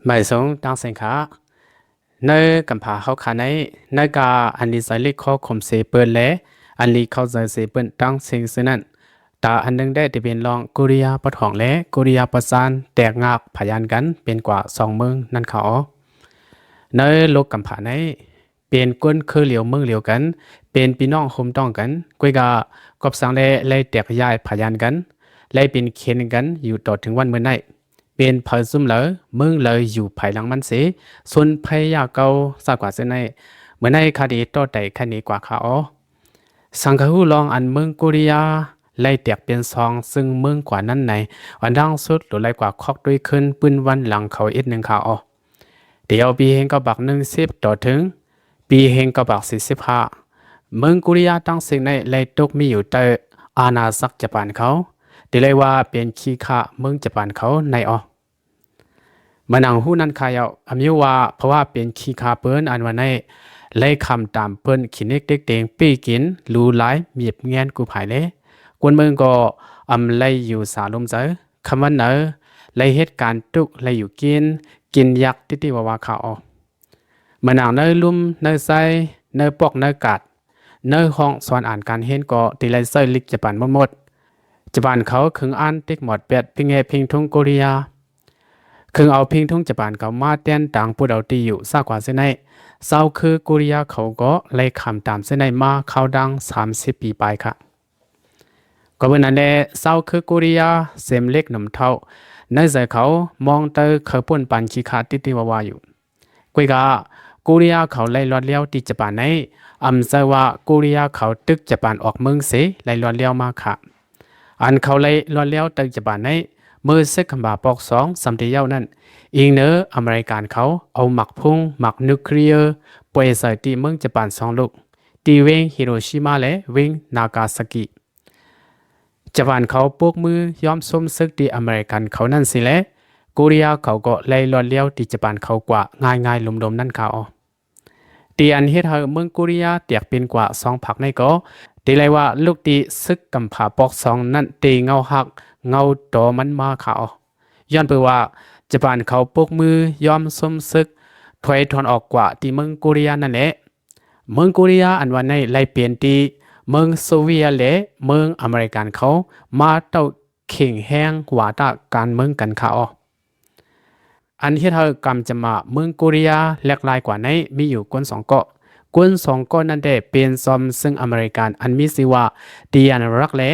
ມາຍສົງ ຕາງເສັງຂາ ໃນກຳພາເຮົາຂາໃນ ໃນກາອັນດີໃຈເລັກຂໍຂົມເສເປີນ ແລະ ອັນດີເຂົ້າໃຈເສເປີນຕາງເສັງຊື່ນັ້ນ, ຕາອັນໜຶ່ງແດ່ທີ່ເປັນລອງ ໂກເຣຍປອດຫອງ ແລະ ໂກເຣຍປອດຊານ ແຕກງາກພະຍານກັນເປັນກວ່າສອງເມືອງນັ້ນຂາອໍ. ໃນໂລກກຳພາໃນ ເປັນຄົນຄືລຽວເມືອງລຽວກັນ, ເປັນພີ່ນ້ອງໂຮມຕ້ອງກັນ, ກວຍກາກອບສັງແລໄລແຕກຍ້າຍພະຍານກັນ, ໄລເປັນເຂັນກັນຢູ່ຕໍ່ເຖິງວັນມື້ໃນ. ເປັນເຜົ່າຊຸມເລີ ເມືອງເລີຢູ່ພາຍຫຼັງມັນເສ, ຊົນໄພຢາເກົ່າຊາກວ່າເຊັ່ນໃນ, ເມື່ອໃນຄະດີຕໍ່ໄຕຄະນີກວ່າຄາອໍ. ສັງຄະຫູລອງອັນເມືອງໂກເຣຍໄລແຕກເປັນສອງເຊິ່ງເມືອງກວ່ານັ້ນໃນ, ອັນດັງສຸດໂຫຼໄລກວ່າຄອກດ້ວຍຂຶ້ນປືນວັນຫຼັງເຂົາເອັດໜຶ່ງຄາອໍ. ແຕ່ເອົາປີເຮງເກົ້າປາກໜຶ່ງສິບຕໍ່ເຖິງປີເຮງເກົ້າປາກສີ່ສິບຫ້າ ເມືອງໂກເຣຍຕາງເສັງໃນໄລຕົກມີຢູ່ໃຕ້ອານາຈັກຈະປານເຂົາ, ທີ່ເລີຍວ່າເປັນຂີ້ຂ້າເມືອງຈະປານເຂົາໃນອອກ. ມານັ່ງຫູນັ້ນຄາເຍົາ ອາມີວ່າເພາະວ່າເປັນຂີ້ຂ້າເປີນອັນວ່າໃນ ໄລຄຳຕາມເປີນຂີ້ເນັກເດັກເຕັງປີ້ກິນ ຫຼູຫຼາຍ ມຽບແງນກູພາຍເລ. ຄົນເມືອງກໍອຳໄລຢູ່ສາລົມໃຈ ຄຳວ່າເນີ ໄລເຮັດການຕຸກ ໄລຢູ່ກິນ ກິນຢາກຕິຕິວາວາຄາອໍ. ມານັ່ງເນີລຸມເນີໄຊ ເນີປອກເນີກາດ ເນີຫ້ອງສອນອ່ານການຮຽນກໍຕິໄລໃຊ້ລິກຈະປານໝົດໆ. ຈະປານເຂົາເຄິ່ງອ່ານຕິກໝອດແປດພິງແຫ່ພິງທຸງໂກເຣຍ. ເຄິ່ງເອົາພິງທຸງຈະປານເຂົາມາແຕ່ນຕາງປຸດເອົາຕີຢູ່ຊາກວ່າເຊັ່ນໃນ, ຊາວຄືໂກເຣຍເຂົາກໍໄລຄຳຕາມເຊັ່ນໃນມາຄາວດັງສາມສິບປີປາຍຄະ. ກໍເປັນນັ້ນແລະ ຊາວຄືໂກເຣຍເສັມເຫຼັກໜຸ່ມເຖົ້າ ໃນໃຈເຂົາມອງເຕີເຂົາປົນປານຂີ້ຂ້າຕິຕິວາວາຢູ່. ກວຍກາ ໂກເຣຍເຂົາໄລລອດລ້ຽວຕິຈະປານໃນ ອຳໃຈວ່າໂກເຣຍເຂົາຕຶກຈະປານອອກເມືອງເສ ໄລລອດລ້ຽວມາຄະ. ອັນເຂົາໄລລອດລ້ຽວຕຶກຈະປານໃນ ເມື່ອເຊັກຄຳບາປອກສອງສຳຕິເຍົານັ້ນ ອີງເນີອາເມລິກັນເຂົາເອົາໝາກພຸງ ໝາກນິວເຄລຍ ປ່ອຍໃສ່ຕິເມືອງຈະປານສອງລູກ ຕິເວັງຮິໂຣຊິມາ ແລະ ເວັງນາກາຊາກິ. ຈະປານເຂົາປົກມືຍອມຊົມເສິກຕິອາເມລິກັນເຂົານັ້ນຊິແລ ໂກເຣຍເຂົາກໍໄລລອດລ້ຽວຕິຈະປານເຂົາກວ່າງ່າຍໆລົມໆນັ້ນຄາອໍ. ທີ່ອັນເຮັດໃຫ້ເມືອງໂກເຣຍແຕກເປັນກວ່າສອງພັກໃນກໍ ທີ່ໄລວ່າລຸກຕິເສິກກຳພາປອກສອງນັ້ນເຕເງົາຮັກເງົາຕໍມັນມາຄາອໍ. ຍ້ອນເພາະວ່າຈະປານເຂົາປົກມືຍອມຊົມເສິກ ຖອຍຖອນອອກກວ່າຕິເມືອງໂກເຣຍນັ້ນແຫຼະ. ເມືອງໂກເຣຍອັນວ່າໃນໄລເປັນຕິເມືອງໂຊວຽດ ແລະ ເມືອງອາເມລິກັນເຂົາມາເຕົ້າເຄັ່ງແຮງຫວາດາການເມືອງກັນຄາອໍ. ອັນເຮັດໃຫ້ກຳຈະມາເມືອງໂກເຣຍແຫຼກຫຼາຍກວ່າໃນມີຢູ່ກົນສອງເກາະ. ກົນສອງເກາະນັ້ນແດ່ເປັນຊອມເຊິ່ງອາເມລິກັນ ອັນມີຊື່ວ່າ Diane Ruck ແລະ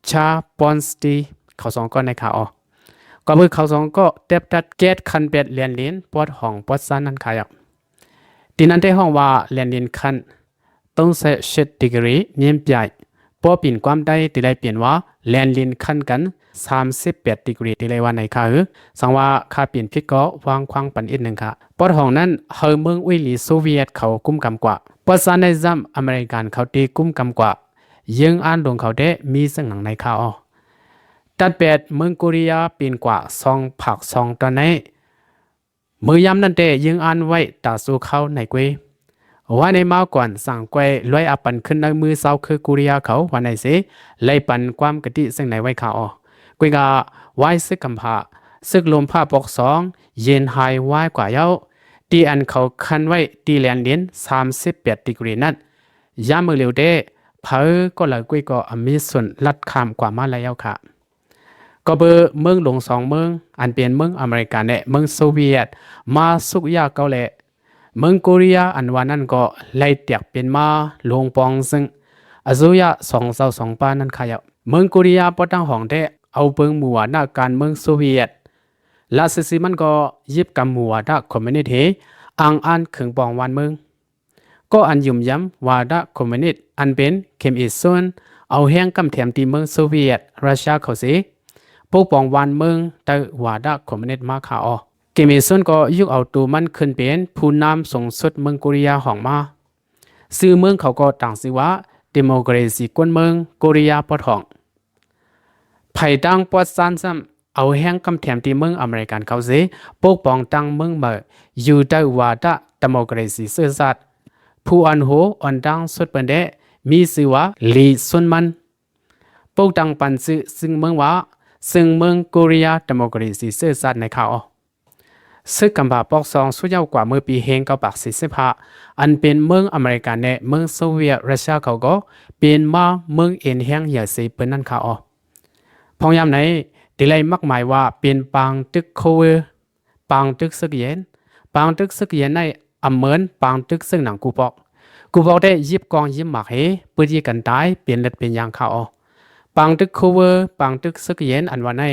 Charles Bronstein ເຂົາສອງເກາະໃນຄາອໍ. ກໍເພື່ອເຂົາສອງເກາະແຕັບຕັດແກດຂັ້ນແປດແລນລິນປອດຫ້ອງປອດຊານນັ້ນຄາເຍົາ. ທີ່ນັ້ນໄດ້ຮ້ອງວ່າແລນລິນຂັ້ນ ສອງສິບເຈັດດີກຣີ ຍຽມປາຍ. ພໍປິ່ນຄວາມໄດ້ທີ່ໄດ້ປ່ຽນວ່າແລນລິນຂັ້ນກັນສາມສິບແປດດີກຣີ ທີ່ໄດ້ວ່າໃນຄາເອີ. ສັງວ່າຄາປ່ຽນຜິດກໍວາງຄວາງປັນອີກໜຶ່ງຄະ. ປອດຫ້ອງນັ້ນໃຫ້ເມືອງອຸຍລີໂຊວຽດເຂົາກຸມກຳກວ່າ. ປອດຊານໃນຊ້ຳອາເມລິກັນເຂົາຕີກຸມກຳກວ່າ. ເຢິງອ່ານລົງເຂົາແທ້ມີສັງຫຍັງໃນຄາອໍ. ຕັດແປດເມືອງໂກເຣຍປ່ຽນກວ່າສອງພັກສອງຕອນໃນ ເມື່ອຍາມນັ້ນແຕ່ເຢິງອ່ານໄວ້ຕາສູ່ເຂົາໃນເກວ ວ່າໃນມາກ່ອນສັງໄກວລວຍອາປັນຂຶ້ນໃນມືຊາວຄືກູເຣຍເຂົາວ່າໃນເສ ໄລປັນຄວາມກະຕິເຊິ່ງໃນໄວ້ຄາອໍ. ກຸຍກາ ວາຍເສິກກຳພາ ເສິກລົມພາປອກສອງ ເຢັນຫາຍວາຍກວ່າເຍົາ ທີ່ອັນເຂົາຄັນໄວ້ທີ່ແລນລິນສາມສິບແປດດີກຣີນັ້ນ ຍາມມື້ຫຼຽວແຕ່ ໃຜກໍລາວກຸຍກໍອາມີສ່ວນລັດຂ້າມກວ່າມາແລ້ວເຈົ້າຄະ. ກໍເບີເມືອງຫຼວງສອງເມືອງ ອັນເປັນເມືອງອາເມລິກາ ແລະ ເມືອງໂຊວຽດ ມາສຸກຢາເກົ່າແລະ ເມືອງໂກເຣຍອັນວ່ານັ້ນກໍໄລ່ແຕກເປັນມາຫຼວງປອງເຊິ່ງອາຍຸຍະສອງເຈົ້າສອງປານັ້ນຄະເຍົາ. ເມືອງໂກເຣຍບໍ່ຕັ້ງຫ້ອງແທ້ ເອົາເບິ່ງໝູ່ວາດະການເມືອງໂຊວຽດ ລາຊະສີມັນກໍຍຶບກຳໝູ່ວາດະຄອມມູນິດເຮ ອ່າງອ່ານເຄິ່ງປອງວານເມືອງ. ກໍອັນຫຍຸມຢຳວາດະຄອມມູນິດ ອັນເປັນ ເຄມ ອີຊຊຸນ ເອົາແຮງກຳແຖມຕີເມືອງໂຊວຽດ ຣັດເຊຍເຂົາເສ ປົກປ້ອງວານເມືອງໃຕ້ວາດະຄອມມູນິດມາຄາອໍ. ເຄມ ອີຊ໌ຊຸນກໍຍົກເອົາໂຕມັນຂຶ້ນເປັນຜູ້ນຳສູງສຸດເມືອງໂກເຣຍຫ້ອງມາ. ຊື່ເມືອງເຂົາກໍຕັ້ງຊື່ວ່າ ເດໂມຄຣາຊີກົ້ນເມືອງໂກເຣຍປອດຫ້ອງ. ໄພຕາງປອດຊານຊ້ຳ ເອົາແຮງກຳແຖມທີ່ເມືອງອາເມລິກັນເຂົາເສ ປົກປ້ອງຕັ້ງເມືອງໃໝ່ ຢູ່ໃຕ້ວາດະເດໂມຄຣາຊີເຊື້ອຊາດ. ຜູ້ອ່ອນໂຫອ່ອນດັງສຸດເປີນແດ່ ມີຊື່ວ່າ ລີ ຊຸນມັນ ປົກຕັ້ງປັນຊື່ເຊິ່ງເມືອງວ່າ ເຊິ່ງເມືອງໂກເຣຍເດໂມຄຣາຊີເຊື້ອຊາດໃນຄາອໍ. ເສິກກຳຜາປອກສອງຊຸດຍາວກວ່າເມື່ອປີ ໜຶ່ງພັນເກົ້າຮ້ອຍສີ່ສິບຫ້າ ອັນເປັນເມືອງອາເມລິກັນ ແລະ ເມືອງໂຊວຽດຣັດເຊຍເຂົາກໍເປັນມາເມືອງເອັນແຮງໃຫຍ່ເສເປີນນັ້ນຄະອໍ. ພອງຍາມໃນ ທີ່ໄດ້ມັກໝາຍວ່າເປັນປາງຕຶກໂຄເວີ ປາງຕຶກເສິກເຢັນ. ປາງຕຶກເສິກເຢັນໃນ ອຳເມີນປາງຕຶກເຊິ່ງໜັງກູປອກ. ກູປອກໄດ້ຢິບກອງຍິບໝາກເຮ ປືດຍິງກັນຕາຍເປັນເລືອດເປັນຢາງຄະອໍ. ປາງຕຶກໂຄເວີ ປາງຕຶກເສິກເຢັນອັນວ່າໃນ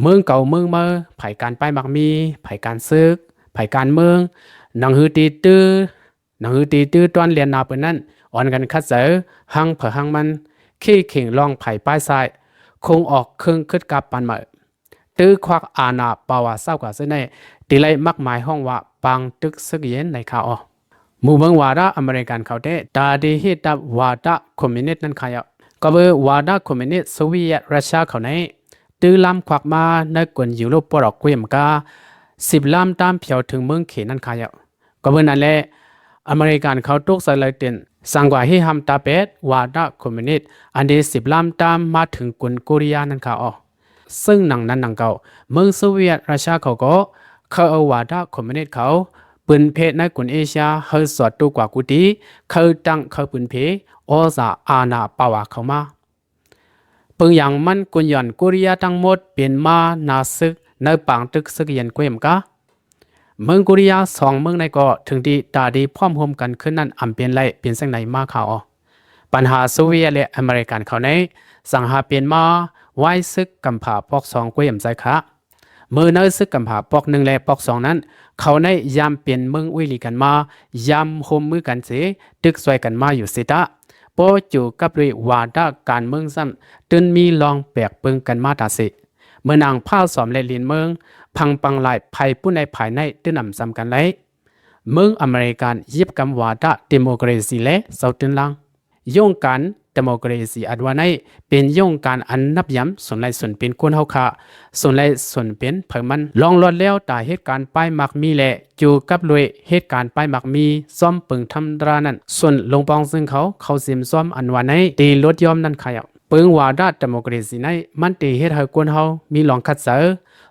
ເມືອງເກົ່າເມືອງໃໝ່ ໃຜການປ້າຍໝາກມີ ໃຜການເສິກ ໃຜການເມືອງ ໜັງຮືຕີຕື້ ໜັງຮືຕີຕື້ຕອນລຽນໜ້າເປີນນັ້ນ ອ່ອນກັນຂັດໃຈ ຮັງໃຜຮັງມັນ ເຄັ່ງລອງໃຜປ້າຍຊາຍ ຄົງອອກເຄື່ອງຄຶດກັບປານໃໝ່ ຕື້ຄວັກອານາປາວາເຊົາກວ່າເຊິ່ງໃນ ທີ່ໄດ້ມັກໝາຍຮ້ອງວ່າປາງຕຶກເສິກເຢັນໃນຄະອໍ. ໝູ່ເມືອງວາດາອາເມລິກັນເຂົາແທ້ ຕາດີເຮັດດັບວາດາຄອມມິວນິດນັ້ນຄະເຈົ້າ. ກໍເບີວາດາຄອມມິວນິດໂຊວຽດຣັດເຊຍເຂົາໃນ ຕື້ລາມຄວັກມາໃນກົນຢູໂຣບປອດອອກເກວມກາ ສິບລາມຕາມພຽວເຖິງເມືອງເຂນນັ້ນຄະເຈົ້າ. ກໍເບີນັ້ນແຫຼະ ອາເມລິກັນເຂົາຕົກໃສ່ໄຫຼເຕັນ ສັງກວ່າເຮຫ້າມຕາແປດ ວາດາຄອມມິວນິດ ອັນທີ່ສິບລາມຕາມມາເຖິງກົນໂກເຣຍນັ້ນຄະອໍ. ເຊິ່ງໜັງນັ້ນໜັງເກົ່າ ເມືອງໂຊວຽດຣັດເຊຍເຂົາກໍເຄີຍເອົາວາດາຄອມມິວນິດເຂົາ ປືນເພດໃນກົນເອເຊຍ ເຮົາສອດໂຕກວ່າກູຕີ ເຄີຍຕັ້ງເຄີຍປືນເພ ອໍສາອານາປາວາເຂົ້າມາ. ເບິ່ງຢ່າງມັນກຸນຢອນໂກເຣຍທັງໝົດເປັນມານາເສິກໃນປາງຕຶກເສິກເຢັນເກວມກາ. ເມືອງໂກເຣຍສອງເມືອງໃນກໍເຖິງທີ່ຕາດີພ້ອມຮ່ວມກັນຂຶ້ນນັ້ນ ອຳເປັນໄລເປັນຈັ່ງໃດມາຄະອໍ. ບັນຫາໂຊວຽດ ແລະ ອາເມລິກັນເຂົາໃນ ສັງຫາເປັນມາວາຍເສິກກຳຜາປອກສອງກວຍອຳໄຊຄະ. ເມື່ອໃນເສິກກຳຜາປອກໜຶ່ງ ແລະ ປອກສອງນັ້ນ ເຂົາໃນຍາມເປັນເມືອງອຸຍລີກັນມາ ຍາມຮ່ວມມືກັນເສ ຕຶກຊ່ອຍກັນມາຢູ່ເສຕະ ບໍ່ຈູກັບດ້ວຍວາດະການເມືອງຊ້ຳ ຕື່ນມີລອງແປກເບິ່ງກັນມາຕາເສ. ເມື່ອນາງພາກສອມ ແລະ ລິນເມືອງ ພັງປັງຫຼາຍ ໃຜຜູ້ໃນພາຍໃນຕື່ນອຳຊ້ຳກັນໄລ ເມືອງອາເມລິກັນ ຍິບກຳວາດະເດໂມເຄຣຊີ ແລະ ເຊົາຕື່ນລາງ. ໂຍງການເດໂມເຄຣຊີອັນວ່າໃນ ເປັນໂຍງການອັນນັບຍາມສ່ວນຫຼາຍສ່ວນເປັນຄົນເຮົາຄະ ສ່ວນຫຼາຍສ່ວນເປັນເຜົ່າມັນ ລອງລອດແລ້ວຕາເຫດການປ້າຍໝາກມີ ແລະ ຢູ່ກັບດ້ວຍເຫດການປ້າຍໝາກມີ ຊອມເປິງທຳດານັ້ນ ສ່ວນລົງປອງເຊິ່ງເຂົາ ເຂົາຊິມຊອມອັນວ່າໃນ ຕີລົດຍອມນັ້ນຄະ. ເປິງວາດະເດໂມເຄຣຊີໃນ ມັນໄດ້ເຮັດໃຫ້ຄົນເຮົາມີລອງຂັດໃຈ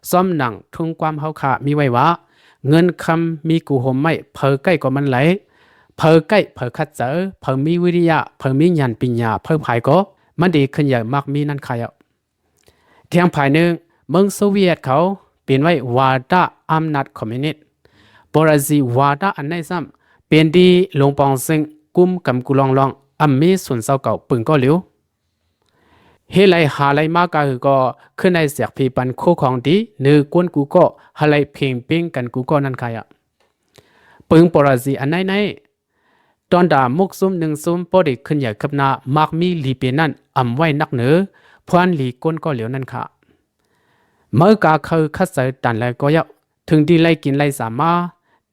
ຊອມໜັງທຸງຄວາມເຮົາຄະມີໄວ້ວ່າ ເງິນຄຳມີກູໂຮມໄມ້ ໃຜໃກ້ກໍມັນໄຫຼ ໃຜໃກ້ ໃຜຂັດໃຈ ໃຜມີວິລິຍະ ໃຜມີຍານປິນຍາ ໃຜພາຍກໍມັນໄດ້ຂຶ້ນໃຫຍ່ມັກມີນັ້ນຄະ. ທຽງພາຍໜຶ່ງ ເມືອງໂຊວຽດເຂົາເປັນໄວ້ວາດະອຳນາດຄອມມິວນິດ ໂປຣາຊີວາດະອັນໃນຊ້ຳ ເປັນທີ່ລົງປອງເຊິ່ງກຸມກຳກູລອງລອງ ອຳມີສູນເຊົາເກົ່າເປິງກໍຫຼຽວ ເຮັດໄລຫາໄລມາກະຫືອກໍ ຄືນາຍແສກພີປັນໂຄຂອງດີ ເນີກົນກູກໍ ຫາໄລເພງເປັງກັນກູກໍນັ້ນຄະ. ເປິງໂປຣາຊີອັນໃນໃນ ຕອນດາມຸກຊຸມໜຶ່ງຊຸມ ພໍໄດ້ຂຶ້ນໃຫຍ່ຄືບໜ້າ ມັກມີລີເປນັ້ນ ອຳໄວ້ນັກເໜີ ພວນລີກົ້ນກໍຫຼຽວນັ້ນຄະ. ເມີກາເຄີຍຂັດໃຈຕັນແລກໍເຍົາະ ເຖິງທີ່ໄລ່ກິນໄລ່ສາມມາ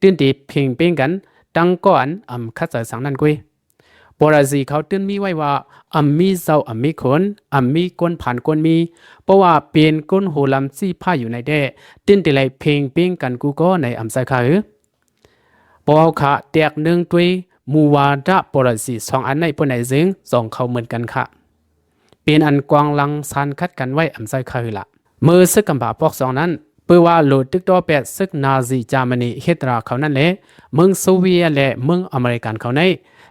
ຕື່ນທີ່ເພງເປັງກັນ ຕັ້ງກໍອັນອຳຂັດໃຈສັງນັ້ນເກຍ. ໂປຣາຊີເຂົາຕື່ນມີໄວ້ວ່າ ອຳມີເຈົ້າອຳມີຂຸນ ອຳມີກົ້ນຜານກົ້ນມີ ເພາະວ່າເປັນກົ້ນໂຫລຳຊີ້ພ້າຢູ່ໃນແດ່ ຕື່ນທີ່ໄລ່ເພງເປັງກັນກູກໍໃນອຳໃຈຄະເອີ. ເພາະເຮົາຄະແຕກໜຶ່ງດ້ວຍໝູ່ວາດະໂປຣາຊີສອງອັນໃນພວກໃນເຊິ່ງສອງເຂົາເໝືອນກັນຄະ ເປັນອັນກວາງລັງຊານຂັດກັນໄວ້ອຳໃຈຄະເອີລະ. ເມື່ອເສິກກຳຜາພວກສອງນັ້ນ ເປີວ່າໂລຕຶກຕໍ່ແປດເສິກນາຊີຈາມານີເຮັດລາເຂົານັ້ນແລ ເມືອງໂຊວຽດ ແລະ ເມືອງອາເມລິກັນເຂົາໃນ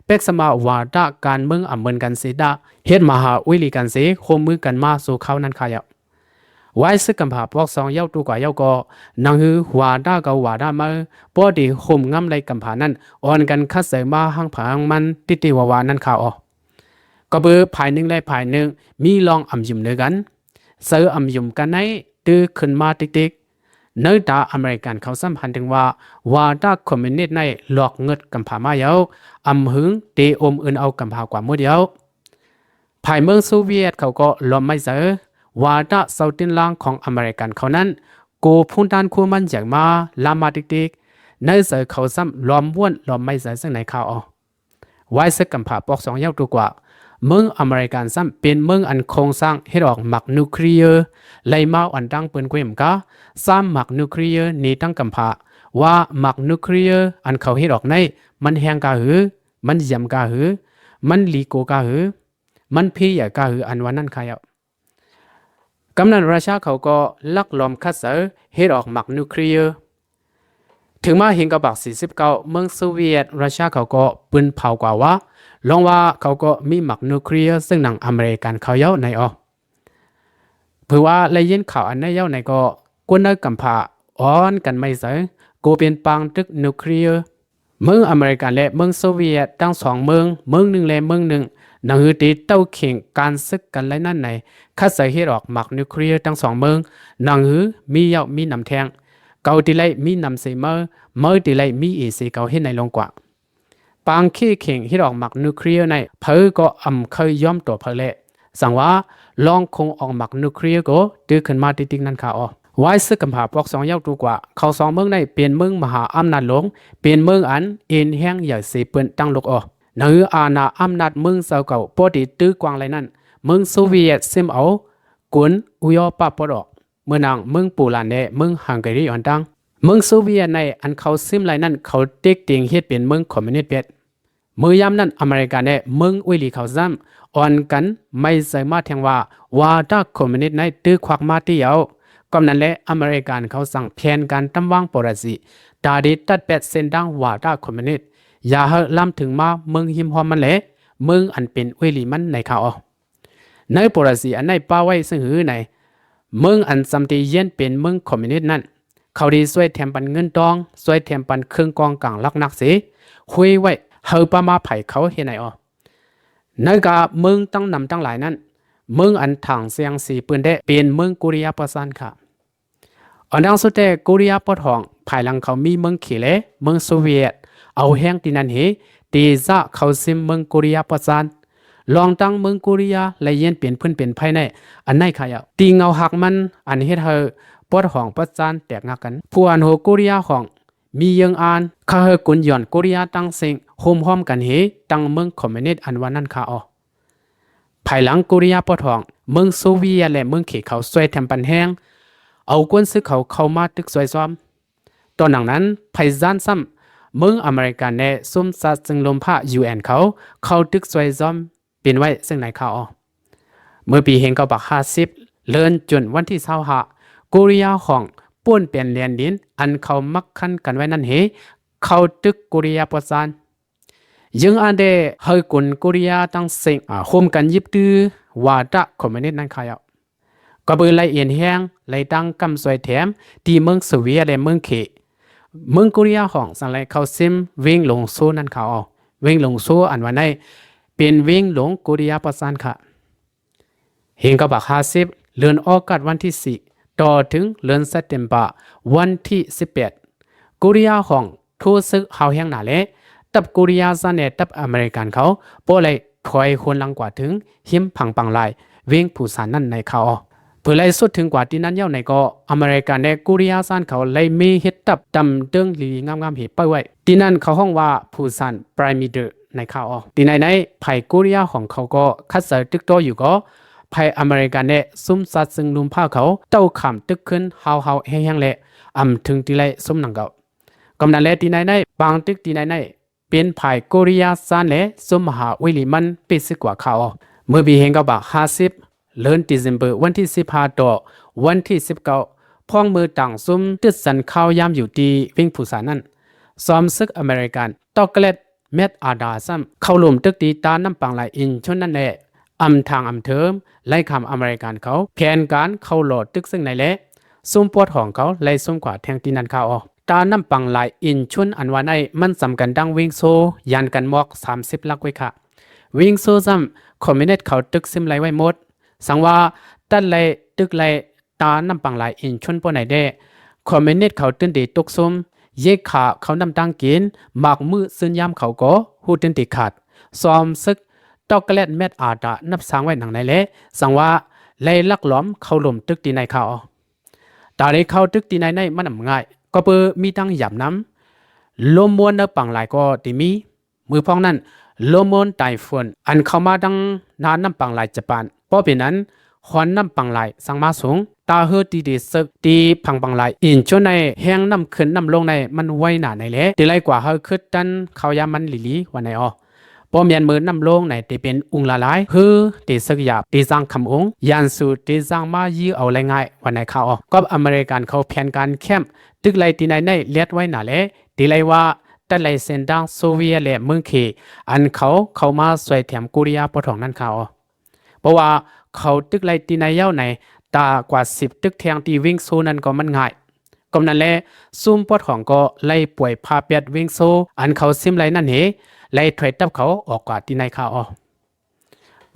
ແປກສະມາວາດະການເມືອງອຳເມີນກັນເສດາ ເຮັດມະຫາອຸຍລີກັນເສ ໂຮມມືກັນມາສູ່ເຂົານັ້ນຄະເຍົາະ. ວາຍເສິກກຳຜາພວກສອງເຍົາຕູກວ່າເຍົາກໍ ໜັງຮືວາດະເກົ່າວາດະໃໝ່ ພໍໄດ້ໂຮມງຳໄລກຳຜານັ້ນ ອ່ອນກັນຂັດໃຈມາຮັງຜາຮັງມັນຕິຕິວາວານັ້ນຄະອໍ. ກໍເບີພາຍໜຶ່ງແລະພາຍໜຶ່ງ ມີລອງອຳຢືມເນີກັນ ໃຈອຳຢືມກັນໃນ ຕື້ຂຶ້ນມາຕິກໆ ໃນຕາອາເມລິກັນເຂົາສຳພັນເຖິງວ່າ ວາດະຄອມມິວນິດໃນຫຼອກເງິດກຳຜາມາເຍົາ ອຳຫຶງເຕອົມອື່ນເອົາກຳຜາກວ່າໝົດເຍົາ. ພາຍເມືອງໂຊວຽດເຂົາກໍລອມໄມ້ໃຈ ວາດະເຊົາຕື່ນລາງຂອງອາເມລິກັນເຂົານັ້ນ ໂກພູນດ້ານຄູມັນໃຫຍ່ມາ ລາມມາຕິກໆ ໃນໃຈເຂົາຊ້ຳລອມມ້ວນລອມໄມ້ໃຈເຊິ່ງໃນຄະອໍ. ວາຍເສິກກຳຜາປອກສອງເຍົາຕູກວ່າ ເມືອງອາເມລິກັນຊ້ຳເປັນເມືອງອັນໂຄງສ້າງເຮັດອອກໝາກນິວເຄລຍ ໄລມາວອັນຕັ້ງເປີນກວຍມກາ ຊ້ຳໝາກນິວເຄລຍນີ້ຕັ້ງກຳຜາ ວ່າໝາກນິວເຄລຍອັນເຂົາເຮັດອອກໃນ ມັນແຮງກະຫື ມັນຢຳກະຫື ມັນລີໂກກະຫື ມັນພີໃຫຍ່ກະຫື ອັນວ່ານັ້ນຄະເຍົາະ. ກຳນັ້ນຣັດເຊຍເຂົາກໍລັກລອມຂັດໃຈເຮັດອອກໝາກນິວເຄລຍ ເຖິງມາເຫັນເກົ້າປາກສີ່ສິບເກົ້າ ເມືອງໂຊວຽດ ຣັດເຊຍເຂົາກໍປືນເຜົາກວ່າວ່າ ລອງວ່າເຂົາກໍມີໝາກນິວເຄລຍ ເຊິ່ງໜັງອາເມລິກັນເຂົາເຍົາໃນອອກ. ເຜີວ່າໄດ້ຍິນຂ່າວອັນໃດເຍົາໃນກໍ ຄົນໃນກຳພາອ່ອນກັນໄໝ້ໃຈ ກໍເປັນປາງຕຶກນິວເຄລຍ. ເມືອງອາເມລິກັນ ແລະ ເມືອງໂຊວຽດ ທັງສອງເມືອງ ເມືອງໜຶ່ງ ແລະ ເມືອງໜຶ່ງ ໜັງຫືອຕິເຕົ້າເຄັ່ງການສຶກກັນໄລນັ້ນໃນ ຄັດໃຈເຮັດອອກໝາກນິວເຄລຍທັງສອງເມືອງ ໜັງຫືອມີເຍົາມີນຳແທ້ງ ເຂົາຕິໄລມີນຳເສເມີ ເມີຕິໄລມີເອເສເຂົາເຮັດໃນລົງກວ່າ. ປາງເຄັ່ງເຮັດອອກໝາກນິວເຄລຍໃນ ໃຜກໍອຳເຄີຍຍອມຕໍ່ໃຜແລະ ສັງວ່າລອງຄົງອອກໝາກນິວເຄລຍກໍ ຕື່ນຂຶ້ນມາຕິກໆນັ້ນຄ່າອອ. ວາຍຊຶກກຳພາພວກສອງເຍົາຕູກວ່າ ເຂົາສອງເມືອງໃນເປັນເມືອງມະຫາອຳນາດຫຼວງ ເປັນເມືອງອັນເອັນແຮງໃຫຍ່ເສເປີ້ນຕັ້ງໂລກອອ. ໃນອານາອຳນາດເມືອງເຈົ້າເກົ່າ ພໍດີຕື້ກວ້າງໄລນັ້ນ ເມືອງໂຊວຽດຊິມເອົາກຸນອຸໂຣປາປອດອອກ ເໝືອນດັ່ງເມືອງໂປແລນ ແລະ ເມືອງຮັງກາຣີ ອ່ອນຕ່າງ. ເມືອງໂຊວຽດໃນ ອັນເຂົາຊິມໄລນັ້ນ ເຂົາເຕັກເຕັງເຮັດເປັນເມືອງຄອມມິວນິດເປັດ. ເມື່ອຍາມນັ້ນ ອາເມລິກັນ ແລະ ເມືອງເກົາຫຼີເຂົາຊ້ຳ ອ່ອນກັນໄໝ້ໃຈມາແທ້ງວ່າ ວາທະຄອມມິວນິດໃນ ຖືກຄວັກມາຕິເອົາ. ກອນນັ້ນແຫຼະ ອາເມລິກັນເຂົາສ້າງແຜນການຕຳວາງປໍລາຊີ ຕາດີຕັດແປດເສັ້ນທາງວາທະຄອມມິວນິດ ຢ່າໃຫ້ລາມເຖິງມາເມືອງຮິມຮ່ອມມັນ ແລະ ເມືອງອັນເປັນເກົາຫຼີມັນໃນຄ່າອອ. ໃນປໍລາຊີອັນໃນປະໄວ້ເຊິ່ງຫືໃນ ເມືອງອັນຈຳຕິຢ້ຽນເປັນເມືອງຄອມມິວນິດນັ້ນ ເຂົາໄດ້ຊ່ວຍແຖມປັນເງິນທອງ ຊ່ວຍແຖມປັນເຄື່ອງກອງກາງຫຼັກໜັກເສ ຫຸຍໄວ້ໃຫ້ປະມາໃຜເຂົາເຮັດໃນອອ. ໃນກາເມືອງຕັ້ງນຳຕັ້ງຫຼາຍນັ້ນ ເມືອງອັນຖາງແຊງເສເປີ້ນແທ້ ເປັນເມືອງໂກເຣຍປະຊານຄ່າ. ອັນດັງສຸດແທ້ ໂກເຣຍປອດຫອງ ພາຍຫຼັງເຂົາມີເມືອງເຂ ແລະ ເມືອງໂຊວຽດ ເອົາແຮງທີ່ນັ້ນເຮ ເຕຊະເຂົ້າຊິມເມືອງໂກເຣຍປະຊານ. ລອງຕັ້ງເມືອງໂກເຣຍ ແລະ ຢ້ຽນເປັນພື້ນເປັນໄພໃນ ອັນໃນຂະຍະ ຕີເງົາຫັກມັນ ອັນເຮັດໃຫ້ປອດຫອງປະຊານແຕກງາກັນ. ຜູ້ອັນໂຫໂກເຣຍຫອງ ມີເຢິງອານ ຂ້າເຮີກຸນຢອນໂກເຣຍຕັ້ງເສັງ ໂຮມຮ່ອມກັນເຮ ຕັ້ງເມືອງຄອມມິວນິດອັນວ່ານັ້ນຄ່າອອ. ພາຍຫຼັງໂກເຣຍປອດຫອງ ເມືອງໂຊວຽດ ແລະ ເມືອງເຂເຂົາຊ່ວຍແຖມປັນແຮງ ເອົາກົນຊຶກເຂົາເຂົ້າມາຕຶກຊ່ວຍຊ້ອມ. ຕອນໜັງນັ້ນ ພາຍຢ້ານຊ້ຳ ເມືອງອາເມລິກັນ ແລະ ຊຸມຊາດເຊິ່ງລົມພາ ຢູເອັນ ເຂົາ ເຂົ້າຕຶກຊ່ວຍຊ້ອມ ເປັນໄວ້ເຊິ່ງໃນຄ່າອອ. ເມື່ອປີເຮງເກົ້າປາກຫ້າສິບ ເດືອນຈຸນ ວັນທີຊາວຫ້າ ໂກເຣຍຫອງ ປ່ວນແປນແລນດິນ ອັນເຂົາມັກຂັນກັນໄວ້ນັ້ນເຮ ເຂົ້າຕຶກໂກເຣຍປະຊານ. ເຢິງອານແດ່ ເຮີກຸນໂກເຣຍຕັ້ງເສັງ ອາ ໂຮມກັນຍຶບຖືວາທະຄອມມິວນິດນັ້ນຄ່າເຍົາ. ກໍເບີໄລເອັນແຮງ ໄລຕັ້ງກຳຊ່ວຍແຖມ ທີ່ເມືອງໂຊວຽດ ແລະ ເມືອງເຂ. ເມືອງໂກເຣຍຫອງ ສັງໄລເຂົ້າຊິມເວັງຫຼົງໂຊນັ້ນຄ່າອອ. ເວັງຫຼົງໂຊອັນວ່າໃນ ເປັນເວັງຫຼົງໂກເຣຍປະຊານຄ່າ. ເຮງເກົ້າປາກຫ້າສິບ ເດືອນອອກກັດ ວັນທີສີ່ ຕໍ່ເຖິງເດືອນເຊັບເຕັມເບີ ວັນທີສິບແປດ ໂກເຣຍຫອງ ໂທເສິກຮ້າວແຮງໜາແລະ ທັບໂກເຣຍຊານ ແລະ ທັບອາເມລິກັນເຂົາ ບໍ່ໄດ້ຖອຍໂຫນຫຼັງກວ່າເຖິງ ຮິມຝັ່ງປາງລາຍ ເວັງປູຊານນັ້ນໃນຄ່າອອ. ເພື່ອໄລ່ສຸດເຖິງກວ່າທີ່ນັ້ນເຍົາໃນກໍ ອາເມລິກັນ ແລະ ໂກເຣຍຊານເຂົາໄລ່ມີເຮັດທັບຕຳເຕີງລີງາມໆເຮໄປໄວ້. ທີ່ນັ້ນເຂົາຮ້ອງວ່າ ປູຊານ Perimeter ໃນຄ່າອອ. ທີ່ໃນໃນ ພາຍໂກເຣຍຫອງເຂົາກໍຂັດໃຈຕຶກຕໍ່ຢູ່ກໍ ພາຍອາເມລິກັນ ແລະ ຊຸມຊາດເຊິ່ງລຸມພາເຂົາ ເຕົ້າຂາມຕຶກຂຶ້ນຮ້າວໆແຮງໆ ແລະ ອຳເຖິງທີ່ໄລ່ຊຸມໜັງເກົ່າ. ກຳນັ້ນແລະ ທີ່ໃນໃນ ປາງຕຶກທີ່ໃນໃນ ເປັນພາຍໂກເຣຍຊານ ແລະ ຊຸມມະຫາເກົາຫຼີມັນປິດຊຶກກວ່າຄ່າອອ. ເມື່ອປີເຮງເກົ້າປາກຫ້າສິບ ເດືອນເຊັບເຕັມເບີ ວັນທີສິບຫ້າ ຕໍ່ວັນທີສິບເກົ້າ ພ້ອມມືຕ່າງຊຸມຕຶດສັນຂ່າວຍາມຢູ່ທີ່ເວັງປູຊານນັ້ນ ຈອມຊຶກອາເມລິກັນ Douglas MacArthur ຊ້ຳ ເຂົ້າລົມຕຶກທີ່ທ່ານ້ຳປາງລາຍອິນຊຸນນັ້ນແລະ ອຳທາງອຳເທີມ ໄລ່ຂ້າມອາເມລິກັນເຂົາ ແຜນການເຂົ້າລໍຕຶກເຊິ່ງໃນແລະ ຊຸມປອດຫອງເຂົາໄລ່ຊຸມຂວາແທງທີ່ນັ້ນຄ່າອອ. ທ່ານ້ຳປາງລາຍອິນຊຸນອັນວ່າໃນ ມັນຈຳກັນດັ່ງເວັງໂຊ ຢ້ານກັນໝອກສາມສິບຫຼັກໄວ້ຄ່າ. ເວັງໂຊຊ້ຳ ຄອມມິວນິດເຂົາຕຶກຊິມໄລ່ໄວ້ໝົດ. ສັງວ່າຕັດໄລ່ຕຶກໄລ່ ຕານ້ຳປາງລາຍອິນຊຸນປ້ອນໃນແດ່ ຄອມມິວນິດເຂົາຕື່ນເດຕົກຊຸມ ເຢກຂາເຂົານ້ຳຕາງກິນ ໝາກມື້ຊືນຍາມເຂົາກໍຮູ້ຕື່ນເດຂາດ. ຊອມຊຶກ Douglas MacArthur ນັບສ້າງໄວ້ໜັງໃນແລະ ສັງວ່າໄລ່ລັກລອມເຂົ້າລົມຕຶກທີ່ໃນເຂົາ. ຕາໄດ້ເຂົ້າຕຶກທີ່ໃນໃນມັນອຳງ່າຍ ກໍເປີມີຕັ້ງຢາມນຳ ລົມມ້ວນໃນປາງລາຍກໍໄດ້ມີ. ມື້ພ້ອງນັ້ນ ລົມມ້ວນໄຕ້ຝຸ່ນ ອັນເຂົ້າມາດັ່ງໜ້ານ້ຳປາງລາຍຈະປານ ເພາະເປັນນັ້ນ ຮອນນ້ຳປາງລາຍສັງມາສູງ ຕາເຮີຕີເດເສິກ ທີ່ຜັງປາງລາຍອິນຊົນໃນແຮງນ້ຳຂຶ້ນນ້ຳລົງໃນມັນໄວໜາໃນແລ ທີ່ໄລ່ກວ່າເຮີຄຶດຕັນເຂົ້າຍາມັນຫຼີໆ ວ່າໃນອອ. ບໍ່ແມ່ນມື້ນ້ຳລົງໃນ ເຕເປັນອຸງລະລາຍ ຫຼື ເຕເສິກຢາບ ເຕສ້າງຄຳອົງ ຢ້ານສູເຕສ້າງມາຢື້ເອົາໄລງ່າຍ ວ່າໃນຂ່າວອອກ. ກອບອາເມລິກັນເຂົາແຜນການແຄ້ມ ຕຶກໄລ່ຕີໄນໄດ້ລຽດໄວ້ໜາແລ ຕີໄລ່ວ່າ ຕັດໄລ່ເສັ້ນທາງໂຊວຽດ ແລະ ເມືອງເຂ ອັນເຂົາເຂົ້າມາຊ່ວຍແຖມໂກເຣຍປອດຫອງນັ້ນຂ່າວອອກ. ເພາະວ່າເຂົາຕຶກໄລ່ຕີໄນຍາວໃນ ຕາກວ່າສິບຕຶກແທງທີ່ວຽງໂຊນັ້ນກໍມັນງ່າຍ. ກອບນັ້ນແລ ຊຸມປອດຫອງກໍໄລ່ປ່ອຍພາແປດວຽງໂຊ ອັນເຂົາຊິມໄລ່ນັ້ນເຮ ໄລ່ຖອຍທັບເຂົາອອກກວ່າຕີໄນຂ່າວອອກ.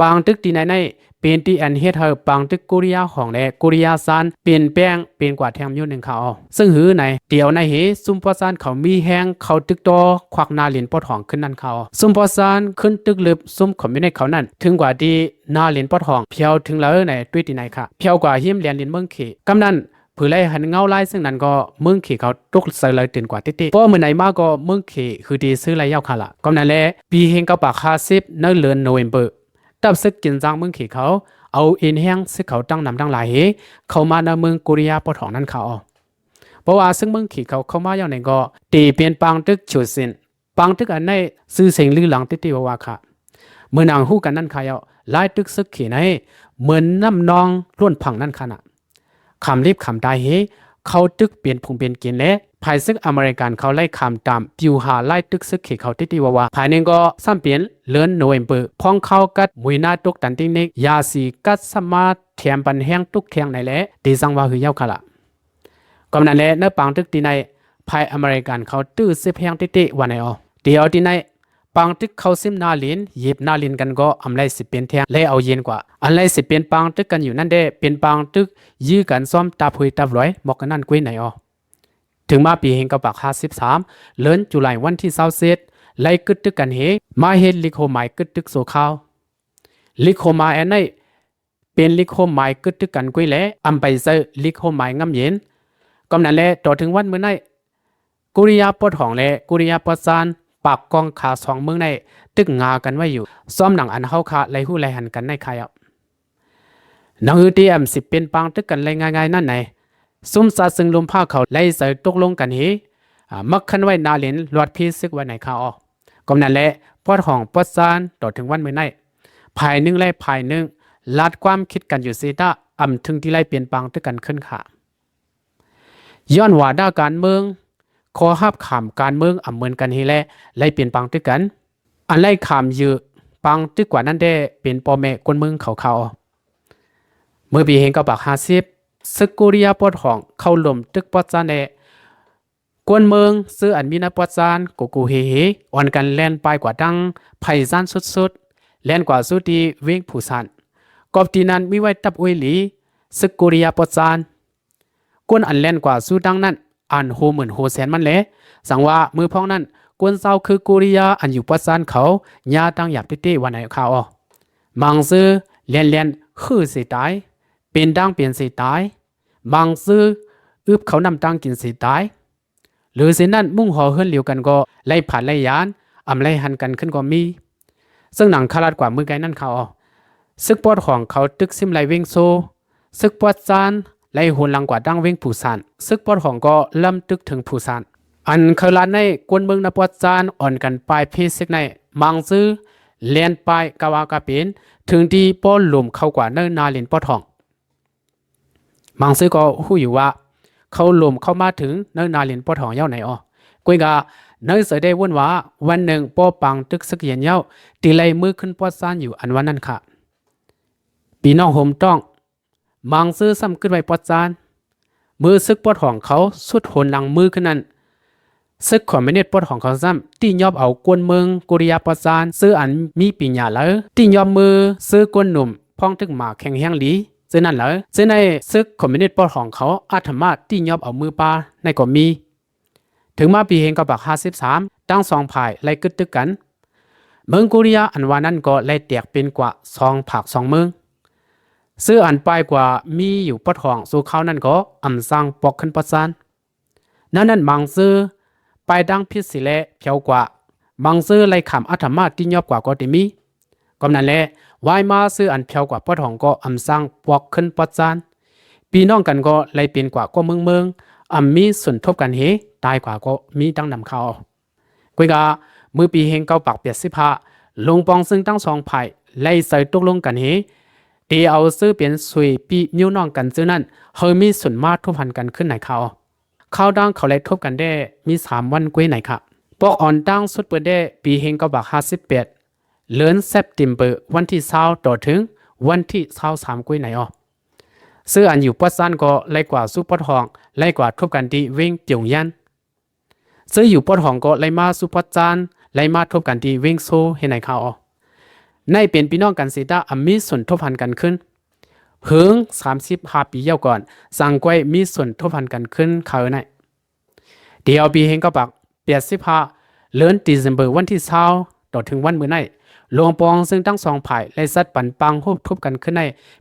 ປາງຕຶກຕີໄນໄດ້ ເປັນທີ່ອັນເຮັດໃຫ້ປາງຕຶກໂກເຣຍຫອງ ແລະ ໂກເຣຍຊານ ປ່ຽນແປງເປັນກວ່າແທມຢູ່ໜຶ່ງຂ່າວອອກ. ເຊິ່ງຫືໃນດຽວໃນເຮ ຊຸມປອດຊານເຂົາມີແຮງເຂົ້າຕຶກຕໍ່ ຄວັກໜ້າເລນປອດຫອງຂຶ້ນນັ້ນຂ່າວອອກ. ຊຸມປອດຊານຂຶ້ນຕຶກລຶບ ຊຸມຄອມມິວນິດເຂົານັ້ນ ເຖິງກວ່າທີ່ໜ້າເລນປອດຫອງ ພຽວເຖິງເລີຍໃນຕຸ້ຍຕີໄນຄ່າ ພຽວກວ່າຮິມແລນດິນເມືອງເຂ. ກຳນັ້ນ ເຜີໄລ່ຫັນເງົາລາຍເຊິ່ງນັ້ນກໍ ເມືອງເຂເຂົາຕົກໃສ່ລາຍຕື່ນກວ່າຕິຕິ ເພາະມື້ໃນມາກໍເມືອງເຂຄືທີ່ຊື້ລາຍຍາວຄາລະ. ກຳນັ້ນແລ ປີເຮງເກົ້າປາກຫ້າສິບ ໃນເດືອນໂນເວັມເບີ ທັບເສິກກິນຈາງເມືອງເຂເຂົາ ເອົາເອັນແຮງເສິກເຂົາຕັ້ງນຳຕັ້ງຫຼາຍເຮ ເຂົ້າມາໃນເມືອງໂກເຣຍປອດຫອງນັ້ນຂ່າວອອກ. ເພາະວ່າເຊິ່ງເມືອງເຂເຂົາເຂົ້າມາຢ່າງໃດກໍ ເຕເປັນປາງຕຶກໂຈຊິນ ປາງຕຶກອັນໃນຊື່ເສງລືຫຼັງຕິຕິວາວາຄ່າ. ເມື່ອນາງຮູ້ກັນນັ້ນຄ່າເຈົ້າ ລາຍຕຶກເສິກເຂໃນ ເໝືອນນ້ຳນອງລ້ວນພັງນັ້ນຄ່ານະ ຂາມລິບຂາມຕາຍເຮ ເຂົ້າຕຶກເປັນຜູເປັນເກນ ແລະ ຝ່າຍເສິກອາເມລິກັນເຂົາໄລ່ຂາມຕາມປິວຫາລາຍຕຶກເສິກເຂເຂົາຕິຕິວາວາ. ຝ່າຍໜຶ່ງກໍຊ້ຳເປັນເດືອນໂນເວັມເບີ ພອງຄາວກັດມຸຍໜ້າຕົກຕັນຕິງເນັກ ຢາສີກັດຊ້ຳມາແຖມປັນແຮງຕຸກແທງໃນແລ ເຕຈັ່ງວ່າຄືຍາວຄາລະ. ກຳນັ້ນແລ ໃນປາງຕຶກຕີໄນ ຝ່າຍອາເມລິກັນເຂົາຕື້ເຈັບແຮງຕິຕິວ່າໃນອອກ. ດຽວຕີໄນ ປາງຕຶກເຂົ້າຊິມໜ້າເລນ ເຫຢີບໜ້າເລນກັນກໍອຳໄລ່ສິເປັນແທງ ແລເອົາເຢັນກວ່າ. ອັນໄລ່ສິເປັນປາງຕຶກກັນຢູ່ນັ້ນແດ່ ເປັນປາງຕຶກຢື້ກັນຊ້ອມຕາຜຸຍຕາບລອຍໝອກກັນນັ້ນກຸ້ຍໃນອອກ. ເຖິງມາປີເຮງເກົ້າປາກຫ້າສິບສາມ ເດືອນຈຸລາຍວັນທີຊາວເຈັດ ໄລ່ກຶດຕຶກກັນເຮ ມາເຮັດລິກໂຮມໝາຍກຶດຕຶກຊົ່ວຄາວ. ລິກໂຮມໝາຍອັນໃນ ເປັນລິກໂຮມໝາຍກຶດຕຶກກັນກຸ້ຍແລ ອຳໄປໃຊ້ລິກໂຮມໝາຍງາມເຢັນ. ກຳນັ້ນແລ ຕໍ່ເຖິງວັນມື້ໃນ ໂກເຣຍປອດຫອງ ແລະ ໂກເຣຍປອດຊານ ປາກກອງຂາສອງເມືອງໃນ ຕຶກງາກັນໄວ້ຢູ່ ຊ້ອມໜັງອັນເຮົາຄາໄລ່ຮູ້ໄລ່ຫັນກັນໃນຄາຍອອກ. ໜັງຮືເຕອຳສິເປັນປາງຕຶກກັນໄລ່ງ່າຍໆນັ້ນໃນ ຊຸມຊາດເຊິ່ງລົມພາເຂົາໄລ່ໃສ່ຕົກລົງກັນເຮ ອາ ມັກຄັນໄວ້ໜ້າເລນລອດພີເສິກໄວ້ໃນຄາອອກ. ກຳນັ້ນແລ ປອດຫອງປອດຊານ ຕໍ່ເຖິງວັນມື້ໃນ ຝ່າຍໜຶ່ງແລະຝ່າຍໜຶ່ງ ລາດຄວາມຄິດກັນຢູ່ເສຍຕາ ອຳເຖິງທີ່ໄລ່ເປັນປາງຕຶກກັນຂຶ້ນຄ່າ. ຍ້ອນວ່າດ້ານການເມືອງ ຂໍ້ຮັບຂາມການເມືອງອຳເໝືອນກັນເຮແລ ໄລ່ເປັນປາງຕຶກກັນ. ອັນໄລ່ຂາມຢື້ປາງຕຶກກວ່ານັ້ນແດ່ ເປັນພໍ່ແມ່ຄົນເມືອງເຂົາເຂົາ. ເມື່ອປີເຮງເກົ້າປາກຫ້າສິບ ເສິກໂກເຣຍປອດຫອງເຂົ້າລົມຕຶກປອດຊານແດ່ ຄົນເມືອງເຊິ່ງອັນມີໃນປອດຊານ ໂກໂກເຮເຮ ອ່ອນກັນແລ່ນປ່າຍກວ່າຕັ້ງໄພຊານສຸດໆ ແລ່ນກວ່າສູ່ທີ່ວຽງພູຊານ. ກອບທີ່ນັ້ນມີໄວ້ຕັບອວຍຫຼີ ເສິກໂກເຣຍປອດຊານ. ຄົນອັນແລ່ນກວ່າສູ່ຕັ້ງນັ້ນ ອັນໂຫໝື່ນໂຫແສນມັນແລ. ສັງວ່າມື້ພອງນັ້ນ ຄົນຊາວຄືໂກເຣຍອັນຢູ່ປອດຊານເຂົາ ຍາຕັ້ງຢາບເຕະໆວ່າໃນຄາວອອກ. ບາງຊື່ແລ່ນໆ ຫືເສຍຕາຍ ເປັນດ່າງເປັນເສຍຕາຍ. ບາງຊື່ອຶບເຂົ້ານ້ຳຕ່າງກິນເສຍຕາຍ. ຫຼືເຊັ່ນນັ້ນ ມຸງຫໍເຮືອນລຽວກັນກໍໄລ່ຜາດໄລ່ຢານ ອຳໄລ່ຫັນກັນຂຶ້ນກໍມີ ເຊິ່ງໜັງຄາລາດກວ່າມື້ໄກນັ້ນຄາວອອກ. ເສິກປອດຫອງເຂົາຕຶກຊິມໄລ່ວຽງໂຊ ເສິກປອດຊານໄລ່ໂຫນຫຼັງກວ່າຕັ້ງວຽງພູຊານ. ເສິກປອດຫອງກໍລຳຕຶກເຖິງພູຊານ. ອັນເຄີລາດໃນ ຄົນເມືອງນະປອດຊານອ່ອນກັນປ່າຍເພເສັກໃນ ບາງຊື່ແລ່ນປ່າຍກະວ່າກະເປັນ ເຖິງທີ່ປ້ອນລົມເຂົ້າກວ່າເນີນາເລນປອດຫອງ. ບາງຊື່ກໍຮູ້ຢູ່ວ່າ ເຂົາລົມເຂົ້າມາເຖິງເນີນາເລນປອດຫອງເຍົາໃນອອກ. ກຸ້ຍກະເນີເສີໄດ້ວົນວ່າ ວັນໜຶ່ງປ້ອປາງຕຶກເສິກເຢັນເຍົາ ທີ່ໄລ່ມືຂຶ້ນປອດຊານຢູ່ອັນວ່ານັ້ນຄະ. ພີ່ນ້ອງໂຮມຕ້ອງ ບາງຊື່ຊ້ຳຄຶດໄວ້ປອດຊານ ເມື່ອເສິກປອດຫອງເຂົາຊຸດໂຫນຫຼັງມືຂຶ້ນນັ້ນ ເສິກຄອມມິວນິດປອດຫອງເຂົາຊ້ຳ ຕິຍອບເອົາກົນເມືອງໂກເຣຍປອດຊານ ເຊິ່ງອັນມີປີນຍາເລີ ຕິຍອບມືເຊິ່ງກົນໜຸ່ມ ພ້ອງຕຶກໝາແຂງແຮງລີ ເຊິ່ງນັ້ນເລີ ເຊິ່ງໃນເສິກຄອມມິວນິດປອດຫອງເຂົາ ອາດສາມາດຕິຍອບເອົາມືປ່າໃນກໍມີ. ເຖິງມາປີເຮງເກົ້າປາກຫ້າສິບສາມ ທັງສອງຝ່າຍໄລ່ກຶດຕຶກກັນ ເມືອງໂກເຣຍອັນວ່ານັ້ນກໍໄລ່ແຕກເປັນກວ່າສອງຝາກສອງເມືອງ ເຊິ່ງອັນປ່າຍກວ່າມີຢູ່ປອດຫອງຊົ່ວຄາວນັ້ນກໍອຳສ້າງປອກຂຶ້ນປອດຊານ. ນຳນັ້ນບາງເຊິ່ງປ່າຍດັ່ງຜິດສີແລະແຜວກວ່າ ບາງເຊິ່ງໄລ່ຂາມອາດສາມາດຕິຍອບກວ່າກໍໄດ້ມີ. ກອບນັ້ນແລ ວາຍມາເຊິ່ງອັນແຜວກວ່າປອດຫອງກໍອຳສ້າງປອກຂຶ້ນປອດຊານ. ພີ່ນ້ອງກັນກໍໄລ່ເປັນກວ່າກໍເມືອງໆ ອຳມີສົນທົບກັນເຮ ຕາຍກວ່າກໍມີດັ່ງນຳຄາວ. ກຸ້ຍກະ ເມື່ອປີເຮງເກົ້າປາກແປດສິບຫ້າ ລົງປອງເຊິ່ງທັງສອງຝ່າຍໄດ້ໃສ່ຕົກລົງກັນເຮ ທີ່ເອົາຊື່ເປັນຊຸຍປີ້ນິ້ວນ້ອງກັນຊື່ນັ້ນ ເຮົາມີສ່ວນມາທົບຫັນກັນຂຶ້ນໃນຄາວ. ຄາວດາງເຂົາໄດ້ທົບກັນແດ່ມີສາມວັນກ້ວຍໃນຄະ. ປອກອອນຕາງສຸດເປີດແດ່ປີເຮງເກົ້າບາກຫ້າສິບແປດ ເດືອນເຊັບເຕັມເບີ ວັນທີຊາວຕໍ່ເຖິງວັນທີຊາວສາມກ້ວຍໃນອໍ. ຊື່ອັນຢູ່ປອດຊານກໍໄດ້ກວ່າສູ່ປອດຫອງ ໄດ້ກວ່າທົບກັນທີ່ເວັງປຽວຢານ. ຊື່ຢູ່ປອດຫອງກໍໄດ້ມາສູ່ປອດຊານ ໄດ້ມາທົບກັນທີ່ເວັງໂຊເຮໃນຄາວອໍ. ໃນເປັນພີ່ນ້ອງກັນເສຕະ ອຳມີສ່ວນທົບຫັນກັນຂຶ້ນ ເຫິງສາມສິບຫ້າປີຍາວກ່ອນ ສັງກ້ວຍມີສ່ວນທົບຫັນກັນຂຶ້ນຄາວໃນ ດຽວປີເຮງເກົ້າບາກແປດສິບຫ້າ ເດືອນເຊັບເຕີມເບີ ວັນທີຊາວ ຕໍ່ເຖິງວັນມື້ໃນ ໂລງປອງເຊິ່ງທັງສອງຝ່າຍໄດ້ຈັດປັນປາງໂຮບທົບກັນຂຶ້ນໃນ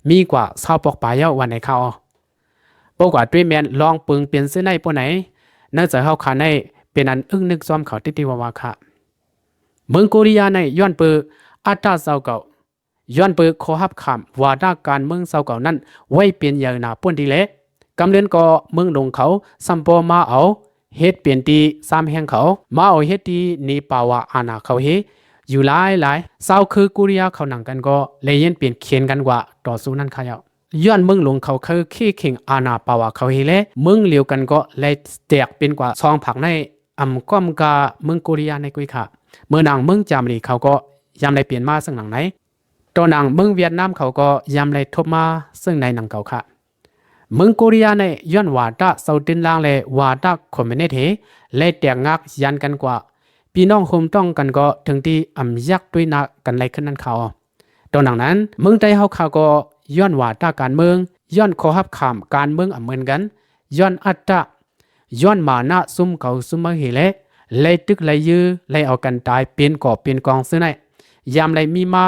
ມີກວ່າຊາວປອກປາຍຍາວວັນໃນຄາວ. ບໍ່ກວ່າດ້ວຍແມ່ນລອງເປິງເປັນຊື່ໃນປານໃດ ໃນໃຈເຮົາຄາໃນເປັນອັນອຶ້ງນຶກຊອມເຂົາຕິຕິວ່າວ່າຄະ. ເມືອງໂກລິຍາໃນຍ້ອນເປີອັດຕາເຈົ້າເກົ່າ ຍ້ອນເປີຂໍຮັບຂາມວາທະການເມືອງເຈົ້າເກົ່ານັ້ນໄວ້ເປັນໃຫຍ່ໜາປ່ວນດີແລ. ກຳເລື່ອນກໍເມືອງຫຼວງເຂົາສ່ຳບໍ່ມາເອົາເຮັດເປັນທີ່ຊາມແຫ່ງເຂົາ ມາເອົາເຮັດທີ່ໜີປາວາອານາເຂົາເຮ ຢູ່ຫຼາຍໆ ຊາວຄືໂກລິຍາເຂົາໜັງກັນກໍໄດ້ເຢັນເປັນເຂນກັນກວ່າຕໍ່ສູ້ນັ້ນຄະເຈົ້າ. ຍ້ອນເມືອງຫຼວງເຂົາຄືເຂດເຂງອານາປາວາເຂົາເຮແລ ເມືອງລຽວກັນກໍໄດ້ແຕກເປັນກວ່າສອງພັກໃນ ອຳກ້ອມກາເມືອງໂກລິຍາໃນກຸ້ຍຄະ. ເມື່ອນາງເມືອງຈາມນີເຂົາກໍຍາມໄດ້ປ່ຽນມາເຊິ່ງໜັງໃນ ຕໍ່ນາງເມືອງຫວຽດນາມເຂົາກໍຍາມໄດ້ທົບມາເຊິ່ງໃນໜັງເກົ່າຄະ. ເມືອງໂກລິຍາໃນຍ້ອນວາທະເຊົາຕື່ນລາງ ແລະ ວາທະຄອມມູນິດເຮ ແລະ ແຕກງາກຢານກັນກວ່າ ພີ່ນ້ອງໂຮມຕ້ອງກັນກໍເຖິງທີ່ອຳຢາກດ້ວຍໜ້າກັນໄດ້ຂຶ້ນນັ້ນຄະ. ຕໍ່ໜັງນັ້ນ ເມືອງໄຕ້ເຮົາຄະກໍຍ້ອນວາທະການເມືອງ ຍ້ອນຂໍ້ຮັບຂາມການເມືອງອຳເໝືອນກັນ ຍ້ອນອັດຕະ ຍ້ອນມານະຊຸມເຂົາຊຸມມາເຮແລ ໄລ່ຕຶກໄລ່ຢື້ ໄລ່ເອົາກັນຕາຍເປັນກອບເປັນກອງຊື່ໃນ ຍາມໄດ້ມີມາ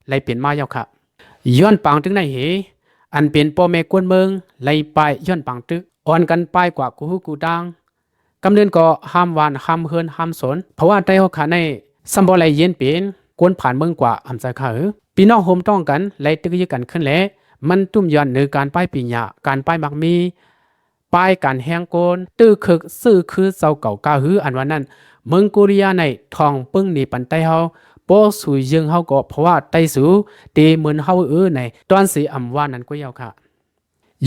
ໄດ້ເປັນມາຍາວຄະ. ຍ້ອນປາງຕຶກໃນເຮ ອັນເປັນພໍ່ແມ່ກວນເມືອງໄລ່ປາຍຍ້ອນປາງຕຶກ ອ່ອນກັນປາຍກວ່າກູ່ຫູກູ່ຕາງ. ກຳເລື່ອນກໍຫ້າມບ້ານຫ້າມເຮືອນຫ້າມສວນ ເພາະວ່າໄຕ້ເຮົາຄະໃນສ່ຳບໍ່ໄດ້ເຢັນເປັນກວນຜ່ານເມືອງກວ່າອຳຈາຄະເອີ. ພີ່ນ້ອງໂຮມຕ້ອງກັນໄລ່ຕຶກຢື້ກັນຂຶ້ນແລ ມັນຕຸ້ມຍ້ອນເນີການປາຍປີຍາ ການປາຍໝາກມີ ປາຍການແຮງໂກນ ຕື້ຄຶກຊື່ຄືເຈົ້າເກົ່າກາຫື ອັນວ່ານັ້ນ ເມືອງໂກລິຍາໃນທ່ອງເບິ່ງໜີປັນໄຕ້ເຮົາ ບໍ່ສູ້ເຢີງເຮົາກໍເພາະວ່າໄຕ້ສູ້ເຕເມີນເຮົາເອີໃນ ຕອນເສອຳວ່ານັ້ນກວ່າຍາວຄະ.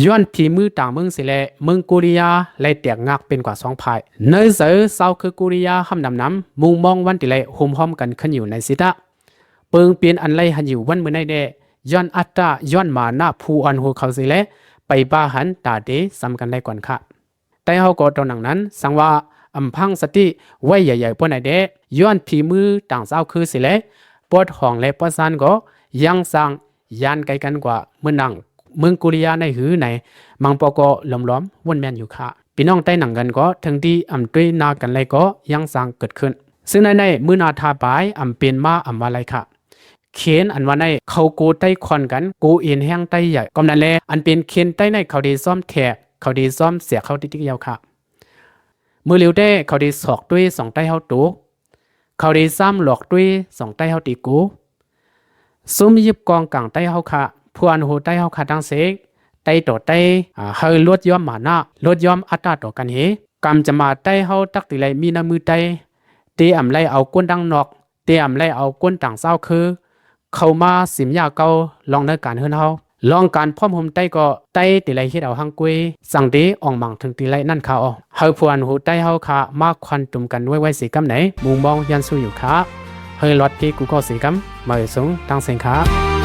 ຍ້ອນຝີມືຕ່າງເມືອງເສແລ ເມືອງໂກລິຍາໄດ້ແຕກງາກເປັນກວ່າສອງຝ່າຍ ໃນໃຈຊາວຄືໂກລິຍາຫ້ຳດຳນຳ ມຸງມອງວັນທີ່ໄດ້ໂຮມພ້ອມກັນຂຶ້ນຢູ່ໃນຊິຕະ ເປີງເປັນອັນໄດ້ຫັນຢູ່ວັນມື້ໃນແດ່ ຍ້ອນອັດຕະ ຍ້ອນມານະຜູ້ອ່ອນໂຫເຂົາເສແລ ໄປບ້າຫັນຕາເຕຊຳກັນໄດ້ກ່ອນຄະ. ໄຕ້ເຮົາກໍຕໍ່ໜັງນັ້ນ ສັງວ່າອຳພັງສະຕິໄວ້ໃຫຍ່ໆປານໃດແດ່ ຍ້ອນຝີມືຕ່າງຊາວຄືເສແລ ປອດຫອງ ແລະ ປອດຊານກໍຍັງສ້າງ ຢ້ານໄກກັນກວ່າເມືອງນາງ ເມືອງໂກລິຍາໃນຫືໃນ ມັງປອກກໍຫຼອມໆວົນແມ່ນຢູ່ຄະ. ພີ່ນ້ອງໄຕ້ໜັງກັນກໍເຖິງທີ່ອຳດ້ວຍໜ້າກັນໄລກໍຍັງສ້າງເກີດຂຶ້ນ ຊຶ່ງໃນໃນມື້ໜ້າຖ້າປາຍອຳເປັນມາອຳວ່າໄລຄະ. ເຂນອັນວ່າໃນເຂົາໂກໄຕ້ຄອນກັນ ໂກເອັນແຮງໄຕ້ໃຫຍ່ ກຳນັ້ນແລ ອັນເປັນເຂນໄຕ້ໃນເຂົາໄດ້ຊ້ອມແຂກ ເຂົາໄດ້ຊ້ອມເສຍເຂົາຕິດຕິກຍາວຄະ. ມື້ຫຼຽວແຕ່ເຂົາໄດ້ສອກດ້ວຍສອງໄຕ້ເຮົາໂຕ ເຂົາໄດ້ຊ້ຳຫຼອກດ້ວຍສອງໄຕ້ເຮົາຕີໂກ ຊຸມຢິບກອງກາງໄຕ້ເຮົາຄະ ພວນໂຫໄຕ້ເຮົາຄະທັງເສກ ໄຕ້ຕໍ່ໄຕ້ ອາ ໃຫ້ລົດຍອມມານະ ລົດຍອມອັດຕາຕໍ່ກັນເຮ ກຳຈະມາໄຕ້ເຮົາຕັກຕິໄລມີນ້ຳມືໄຕ້ ເຕອຳໄລເອົາກົ້ນດັ່ງນອກ ເຕອຳໄລເອົາກົ້ນຕ່າງຊາວຄື ເຂົ້າມາຊິມຢາເກົ່າ ລອງເນີການເຮືອນເຮົາ ລອງການພ້ອມໂຮມໄຕ້ກໍໄຕ້ຕິໄລເຮັດເອົາຮັງກ້ວຍ ສັງເດອອງມັງເຖິງຕິໄລນັ້ນຄະອອ ໃຫ້ພວນໂຫໄຕ້ເຮົາຄະ ມາຄວັນຕຸມກັນໄວໆເສກຳໃນ ມຸງມອງຢ້ານສູ້ຢູ່ຄະ ໃຫ້ລອດເພກູກໍເສກຳ ມາເອີຍຊົງ ຕັ້ງເສັງຄະ.